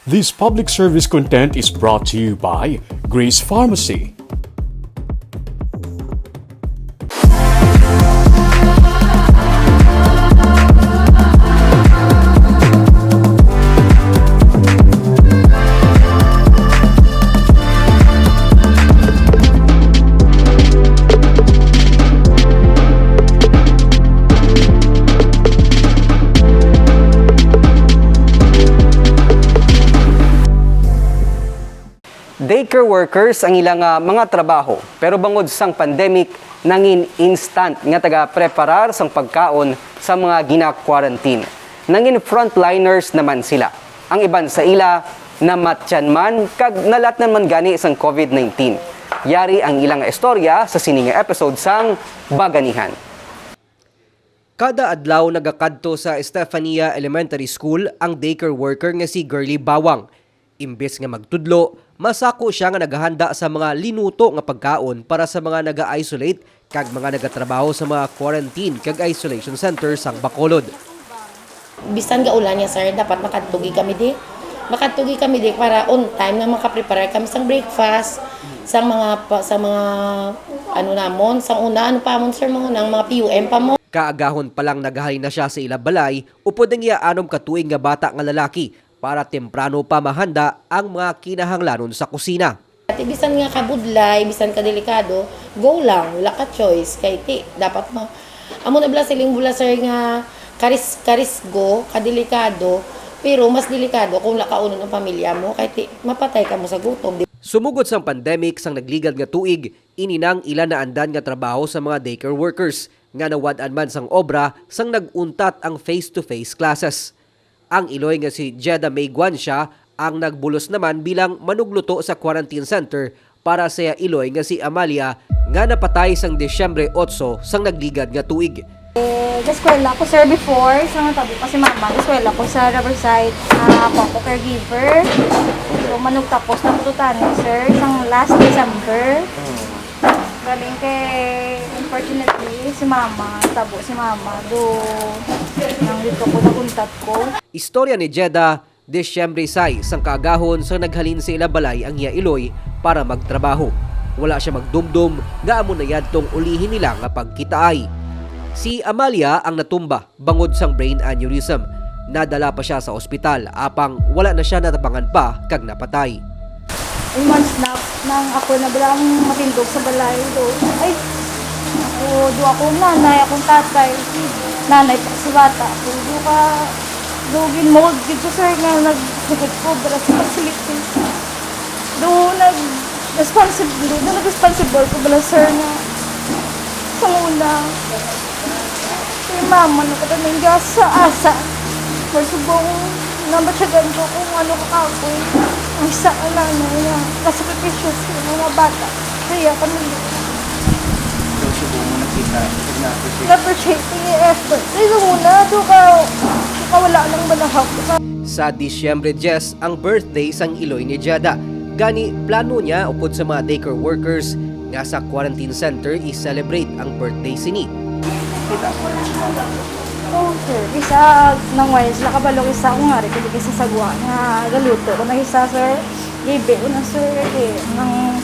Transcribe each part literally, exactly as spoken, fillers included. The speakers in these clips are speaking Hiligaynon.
This public service content is brought to you by Grace Pharmacy. Daycare workers ang ila nga mga trabaho, pero bangod sang pandemic, nangin instant nga taga-preparar sang pagkaon sa mga gina-quarantine. Nangin frontliners naman sila. Ang iban sa ila namatyan man kag nalatnan man gani sang covid nineteen. Yari ang ilang istorya sa sini nga episode sang Baganihan. Kada adlaw nagakadto sa Estefania Elementary School ang daycare worker nga si Girly Bawang. Imbes nga magtudlo, masako sia nga naghahanda sa mga linuto nga pagkaon para sa mga naga-isolate kag mga nagatrabaho sa mga quarantine kag isolation center sang Bacolod. Bisan gaulan niya, sir, dapat makadtugi kami di. Makadtugi kami di para on time na makaprepare kami sang breakfast, sang mga pa, sang mga ano namon, sang una, ano pa amon, sir, mo, nang mga P U M pa mo. Kaagahon pa lang nagahalin na sia sa ila balay upod ang iya anom ka tuig nga bata nga lalaki para temprano pa mahanda ang mga kinahanglanon sa kusina. Ati bisan nga kabudlay, bisan ka delikado, go lang, wala ka choice kay ti dapat mo. Amo na bala siling bula, sir, nga karis karisgo, kadelikado, pero mas delikado kung wala ka unon ang pamilya mo kay ti mapatay ka mo sa gutom, di. Sumugod sang pandemic sang nagligad nga tuig, ini nang ila naandan nga trabaho sa mga daycare workers nga nawad-an man sang obra sang nag-untat ang face-to-face classes. Ang iloy nga si Jeda May Guancia ang nagbulos naman bilang manugluto sa quarantine center para sa iya iloy nga si Amalia nga napatay sang Disyembre otso sang nagligad nga tuig. Eh, gaskwela ko, sir, before, sa nga tabo pa si mama, gaskwela ko sa Riverside, ah, ako, ako caregiver. So, manugtapos na ko to tani, sir, sang last December. Galing kay, unfortunately, si mama, tabo si mama, do, nang dito ko naguntat ko. Istorya ni Jeda, Disyembre sais sang kaagahon sa naghalin sa ila balay ang iya iloy para magtrabaho. Wala sia magdumdom nga amo na yadtong ulihi nila nga pagkitaay. Si Amalia ang natumba bangod sang brain aneurysm. Nadala pa sia sa ospital, apang wala na sia natabangan pa kag napatay. Three months na, nang ako na bala ang matindog sa balay do. Ay, ako, do akong nanay, akong tatay. Nanay pa si bata. Ako, do ka, do ginmold gid ko, sir, nga nagsugod ko, bala sa facility. Do nag-, responsible, do nag-responsible ko, bala, sir, nga sa una. Si mama, no, kada nangga sa asa. Magsubong, namatyagan ko kung ano ka kapoy. Ang isa ka nanay nga nasakripisyo sa mga bata. Kaya kami. Yung subo mo nakita, na-appreciate. Na-appreciate yung effort. Kaya muna, do ka, do ka wala ng malahap. Sa Disyembre diyes ang birthday sang iloy ni Jada. Gani, plano niya upod sa mga daycare workers nga sa quarantine center i-celebrate ang birthday sini. Oh, sir. Isa, nang wala sila kabalo, isa ko nga rin, kasi sa sagwa nga galuto ko na isa, sir. Gabi ko na, sir, eh, nang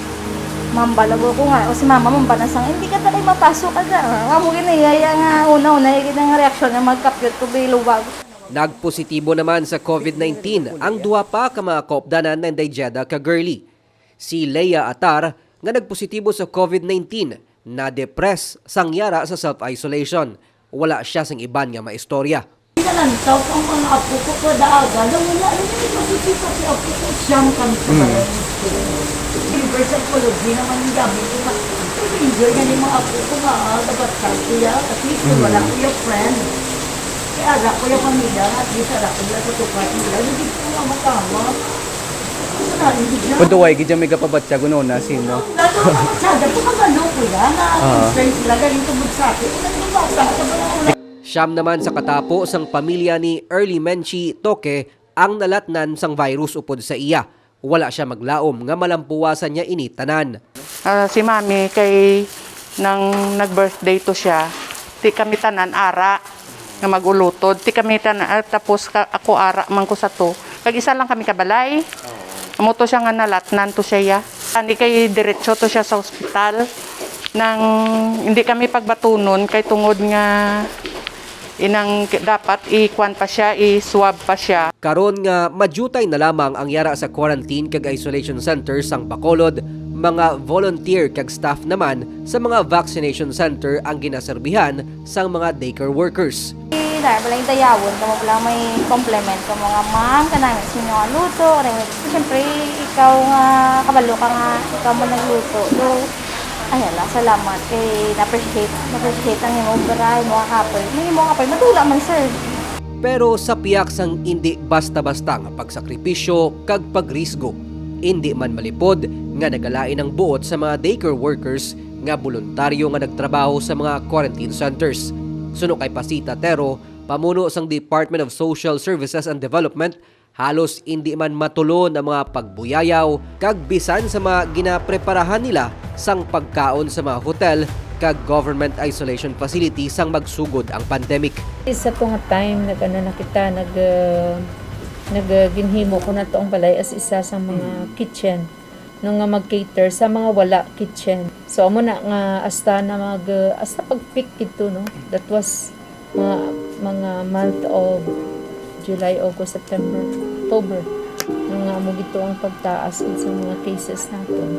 mambalago ko nga, o si mama, mamba na sang, "Hindi ka na kayo mapasok ka na." Amo ginayaya nga, una-una, yung ginang reaksyon nga magkapyot ko, biluwag. Nagpositibo naman sa covid nineteen ang duha pa ka mga kaupdanan ni Jada ka Girly. Si Leia Atar, nga nagpositibo sa covid nineteen, na-depress sang yara sa self-isolation. Wala siya sing iban nga maistorya. Pinalantaw ko ang mga apo ko kada aga. Daw wala, hindi ko makikita si apo ko. Siyam kami sa Mm. Barangay School. Silver psychology naman ang gamit ko. Kasi enjoy na yung mga apo ko nga, ah, dapat sa kuya. Kasi Mm. wala ko yung friend. Kaya ara ko yung pamilya, at least ara ko yung sa tupat nila. Hindi ko nga makama. Wala, hindi na. Pero wala gid may gapabatyag, no, na sino? Wala, wala, wala. Sa dati, magano ko yan, na Ah. concern sila, galing tungod sa akin. Ano yung bata? Sa mga wala. Siyam naman sa katapo sang pamilya ni Early Menchie Toque ang nalatnan sang virus upod sa iya. Wala siya maglaom nga malampuwasan niya ini tanan. Ah, si Mami kay nang nag-birthday to siya, ti kami tanan ara nga mag-ulutod. Ti kami tanan, ah, tapos ka, ako ara man ko sa to. Kag isa lang kami kabalay. Amo to siya nga nalatnan to siya, ya. Ani kay diretso to siya sa ospital. Nang hindi kami pagbatunon kay tungod nga inang dapat ikuan pa siya, i-swab pa siya. Karon nga madyutay na lamang ang yara sa quarantine kag isolation center sang Bacolod, mga volunteer kag staff naman sa mga vaccination center ang ginaserbihan sang mga daycare workers. Dahil pala yung dayawon, kamo pala may compliment ko mga ma'am, kanami sa inyo nga luto. Kaya, siyempre, ikaw nga kabalo ka nga ikaw mo nagluto. So, ay, ala, salamat kay na-appreciate, na-appreciate ang imong baray, mga kapoy. May mga kapoy, madula man, sir. Pero sa pihak sang indi basta-basta nga pagsakripisyo kag pagrisgo, indi man malipod nga nagalain ang buot sa mga daycare workers nga boluntaryo nga nagtrabaho sa mga quarantine centers. Suno kay Pasita Tero, pamuno sang Department of Social Services and Development, halos indi man matulon ang mga pagbuyayaw kag bisan sa mga ginapreparahan nila sang pagkaon sa mga hotel kag government isolation facility sang magsugod ang pandemic. Sa to nga time, nag-ano na kita, nag, uh, nag, uh, ginhimo ko na to ang balay as isa sa mga kitchen, no, nga mag-cater sa mga wala kitchen. So, amo na nga hasta na mag, uh, hasta pag-peak gid to, no? That was mga, mga month of July, August, September, October. Nung nga amo gid to ang pagtaas gid sa mga cases naton,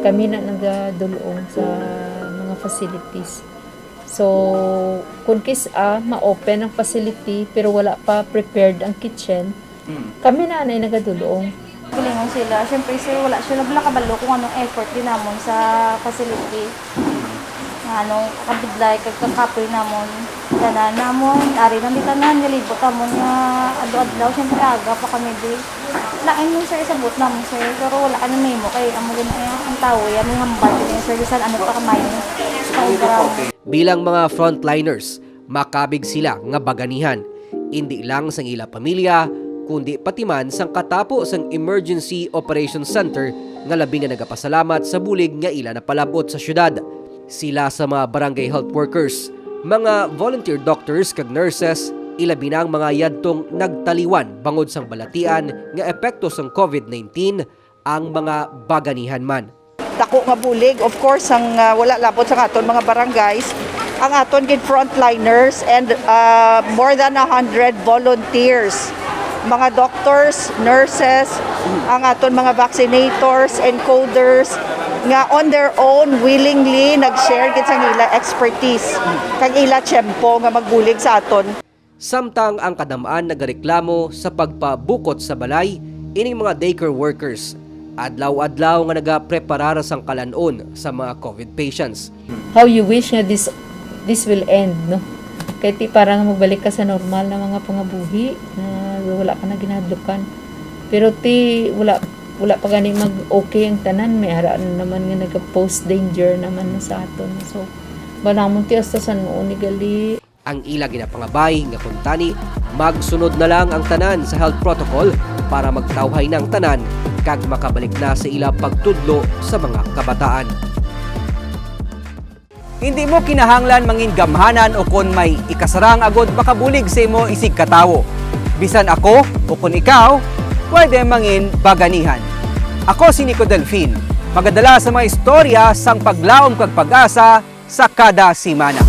kami na nagadulong sa mga facilities. So, kung kis-a ma-open ang facility pero wala pa prepared ang kitchen, kami na anay nagadulong. Galingon sila. Siyempre, sir, wala sila, wala kabalo kung anong effort din namon sa facility. Nga anong kabudlay, kag kakapoy namon. Tanan namon, ari lang di tanan, galibot namon nga adlaw-adlaw. Siyempre, aga pa kami di. Lain mo, sir, sa buot namon, sir. Pero wala ka na memo kay amo din ang, ang tawo, yan, may hambal din, sir. Bisan ano pa kamay, sa obra. Bilang mga frontliners, makabig sila nga baganihan, indi lang sang ila pamilya, kundi pati man sang katapo sang Emergency Operations Center nga labi nga nagapasalamat sa bulig nga ila napalab-ot sa syudad. Sila sa mga barangay health workers, mga volunteer doctors kag nurses, ilabi na ang mga yadtong nagtaliwan bangod sang balatian nga epekto sang covid nineteen, ang mga baganihan man. Dako nga bulig, of course, ang, ah, wala labot sa aton mga barangays, ang aton gid frontliners and, ah, more than a hundred volunteers, mga doctors, nurses, ang aton mga vaccinators, encoders, nga on their own, willingly, nag-share gid sang ila expertise, kag ila tiyempo nga magbulig sa aton. Samtang ang kadam-an nagareklamo sa pagpabukot sa balay, ining mga daycare workers, adlaw-adlaw nga nagapreparar sang kalan-on sa mga covid patients. How you wish nga this, this will end, no? Kay ti parang magbalik ka sa normal na mga pangabuhi, na wala ka na ginahadlukan. Pero ti wala, wala pa gani mag-okay ang tanan, may ara na naman nga naga-post danger naman na sa aton. So, bala mo ti hasta san-o ni gali. Ang ila ginapangabay nga kuntani, magsunod na lang ang tanan sa health protocol para magtawhay na ang tanan kag makabalik na sa ila pagtudlo sa mga kabataan. Hindi mo kinahanglan mangin gamhanan ukon may ikasarang agod makabulig sa imo isig ka tawo. Bisan ako ukon ikaw, pwede mangin baganihan. Ako si Nico Delfin, magadala sa mga istorya sang paglaom kag pag-asa sa kada semana.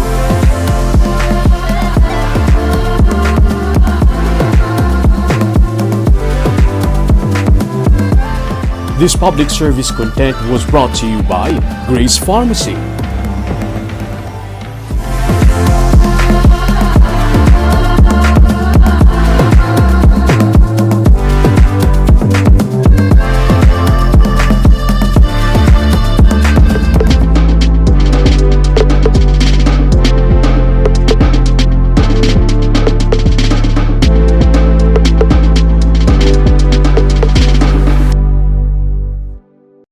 This public service content was brought to you by Grace Pharmacy,